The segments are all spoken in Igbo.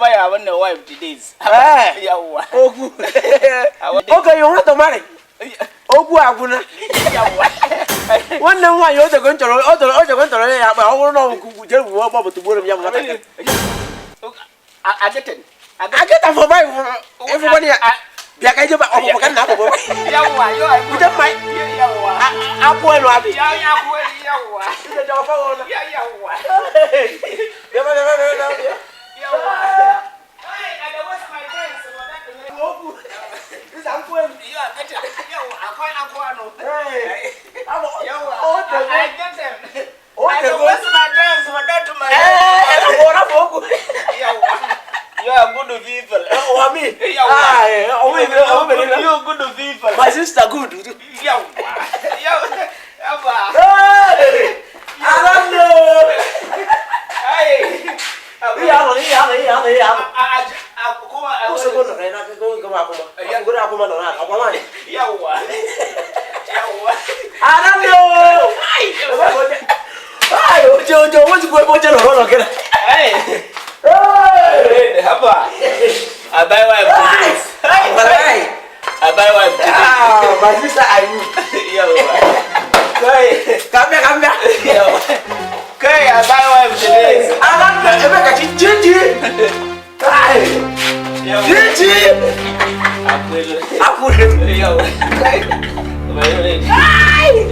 Buy abin nan wife today. Eh. Yawwa. Okwu. Oge you want to marry? Okwu agwụna. Yawwa. Nwanne m nwaanyị otego m chọrọ o chọrọ o chọrọ m chọrọ ya akpa ọ bụrụ na ọ bụ jere wuo ọgbọ tụgboro m ya bụ nwatakịrị. I get it. I get I get am for my everybody ya. Bịa ka ijebe ọpụpụ ka nna akpụkpọ. Yawwa, yo I Bute mmanya. Yawwa. Akwụ elu abị. Yawwa, yawwa. Yawwa. Bịa bịa bịa bịa bịa. Yawwa. Hey, I don't waste my time, so that Okwu. Ịza nkwụ elu. You are getting yawwa, akwai akwa no. Hey. Yawwa. O tego. I get them. O I don't tego. waste my time, so that my Ee, rapụ okwu. Yawwa. You are good people. Ụwa mi. Yawwa. Ah, eh, ọnwụ ibe ọnwụ ibe. You good people. My sister good. Yawwa. Yawwa. Yawwa. Hey! I don't know. Hey. Ihe ahụ ihe ahụ ihe ahụ ihe ahụ. Kuma Nsogbu nọrọ ya n'aka nke m akwụma. Akwụgoro akwụma nọ n'aka akwa nwaanyị. Yawwa. Yawwa. I don't know. Ai, oche oche onwezikwa ebe oche nọrọ nọ kịta. Hey. Hey! Hey, haba. I buy wife today. Hey! I buy wife today. Ah, my sister I you. Yawwa. Kai. Ka m bịa ka m bịa. Yawwa. Kai, I buy wife today. I don't know. Ebe ka chi chi chi. Ai! Yawwa. Chi chi. Akwai. Akwụrụ. Yawwa. Kai.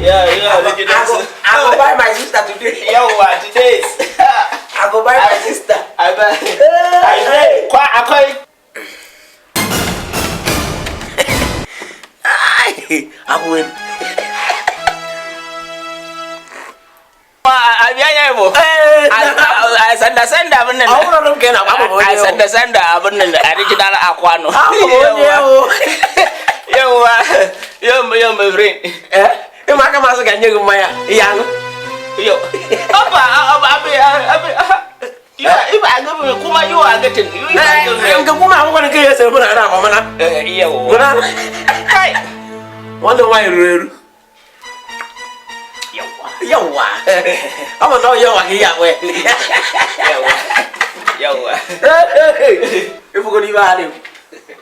Yeah, yeah, look at I go, that. I go buy my sister today. Yawwa, today. I go buy my sister. I buy. I buy. Kwa akwai. Ai! Akwụrụ. A biya ya yabo. Ee, A sanda sanda abin nan. ọ bụrụ na m ka ị na-agba abụ m A onye sanda sanda abin nan original akwano. Abụ m onye ewu. Yawwa. Yo, yo, my friend. Eh, ịma aka m asị ka nye gị mmanya ihe aṅụ. Yo. Oba, oba, abi, abi. You are, if I go, kuma you are getting. You are getting. Nke kwụ m akwụkwọ nke ya esere mụ na ya na-agba mana. Eh, yawwa. Mụ na Kai. nwanne m nwaanyị ruru eru. Yawwa. Yawwa. Ọ bụ na ọ yawwa ka ihe akpọ ya. Yawwa. Yawwa. Ịfụgo n'ibe a na-ekwu.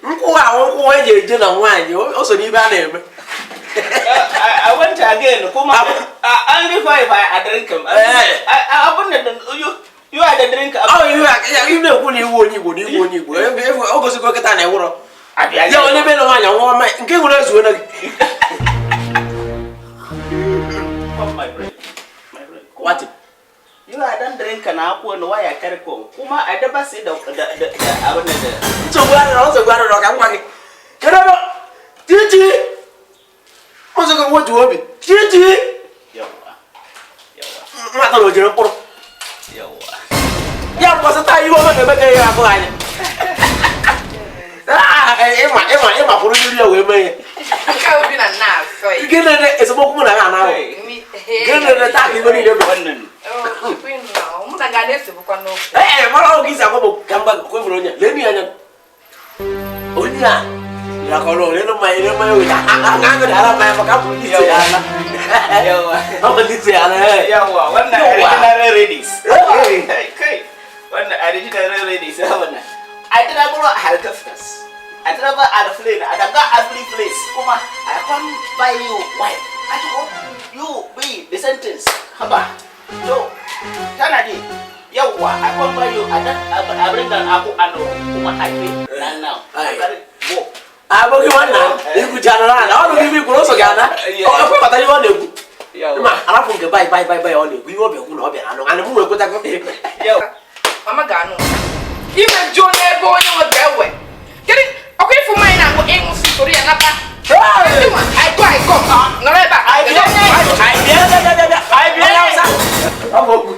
Nkwụ ahụ nkwụ eji eje na nwaanyị o so n'ibe a na-eme. I went again. Kuma, only five I drink them. Eh. Abin nan you are the drinker. Ọ ihe a ị na-ekwu na iwu onye Igbo na iwu onye Igbo. O gosigo kịta na ịwụrọ. Abịa Ya onye be na nwaanyị ọnwụọ mmanya nke nwere ezuo na gị. Come, my friend. My friend. What? You are done drink na akwụ no why I carry come. Kuma I never see the abin nan da. Nsogbu adịrọ nsogbu adịrọ ka m gwa gị. Kedu ebe Chichi ụzọ gị wetuo obi Chichi Yawwa. Yawwa. nwata na o jere mkpụrụ Yawwa. ya mbọsị taa ihe ọma na-eme ka ihe afụ anya. Ah, ịma ịma ịma kwụrụ mmiri ya wee mee ya. Nke obi na nna asọ ya. Gịnị na esemokwu mụ na ya na-ahụ? Hey. Gịnị na taa ka ibe niile bụ? Wannan. Oh, Chukwu nna, mụ na ga na-esogbukwa n'okwu. Ee, mara oge isi agwa bụ ka m gwa gị kwefuru onye a. Lee ya anya. Onye a lakọrọ lelu mmanya lelu mmanya weta aṅụ dara mmanya maka afọ ndị ise ya ala. Yawwa. Ọ bụ ndị ise ya ala. Ee. Yawwa, wannan Yawwa. original ladies. Hey. Kai, kai. Wannan original ladies wannan. I travel helicopters. I travel airplane. I got every place. Kuma, I come buy you wife. I go, you be the sentence. Haba. So, tana ji. Yawwa, I come buy you. I don't, I bring down aku ano. Kuma I pay now now. I Aye. carry go. Abụghị nwanna ikwuchara na ọ nụrụ ibe ikwuru ụzọ gị ana. Ọ kwe bata ihe ọ na-ekwu. Yawwa. Ma arapụ nke bai bai bai bai ọ na-ekwu ihe ọ bịa kwu na ọ bịara anụ anụ m nwere kwetago. Yawwa. Mama ga-anụ. Ime jụọ n'ebe onye nwe ga-ewe. Kedu ọkwa ịfụ mmanya na-aṅụ ịṅụsị soro ya nata. Ndị nwa, I go, I come. Nọrọ ebe a. Kedu onye anyị Bịa bịa bịa bịa bịa. Onye Hausa. Ọ bụ okwu.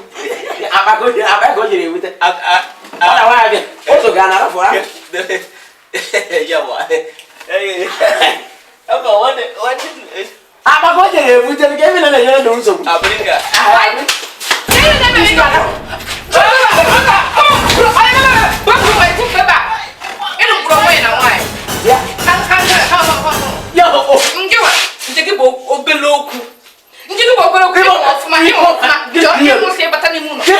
Akpa ka o jiri akpa ka o jiri ewute. Ọ na nwaanyị bịa. Ụzọ ga na arapụ arapụ. Yawwa. Hey. Haba, wannan wannan Akpa ka o jiri ewute nke ebe na na-enyere ndụ nsogbu. abinka. Kedu na-eme ị ga-